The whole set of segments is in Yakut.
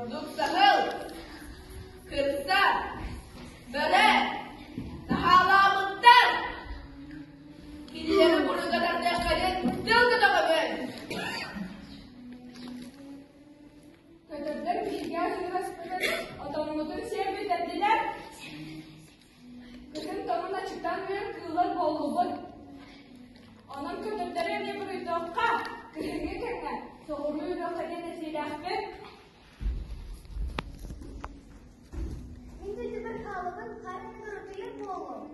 Ордук саһыл, кырса, бөрө, наһаалаабыттар. Кинилэри буруйга тардыахха диэн тыл көтөҕөбүн. Көтөрдөр биһиги сыһаспытын отоммутун сиэн бүтэрдилэр. Кыһын тоҥун аччыктаан үөр кыыллар буоллубут. Онон көтөрдөрү эмиэ буруйдуохха, кыһыҥҥы кэмҥэ соҕуруу үрүөххэ диэн этиилээхпин. Мин дойдубар хаалабын, хаар анныгар утуйар буолуом.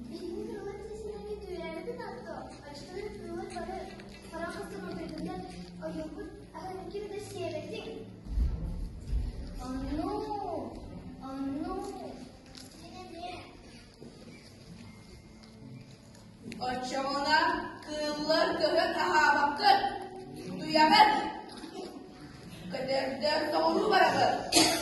Биһиги кыралар сиэсинэни түөрээбитин атто, аччыктан кыыллар бары харах астан утуйдуннар, ойуурбут аһын ким да сиэбэтиҥ. Оннуу, оннуу, мин эмиэ. Оччоҕуна кыыллар кыһын аһаабаккыт, утуйаҕыт, көтөрдөр соҕуруу бараҕыт.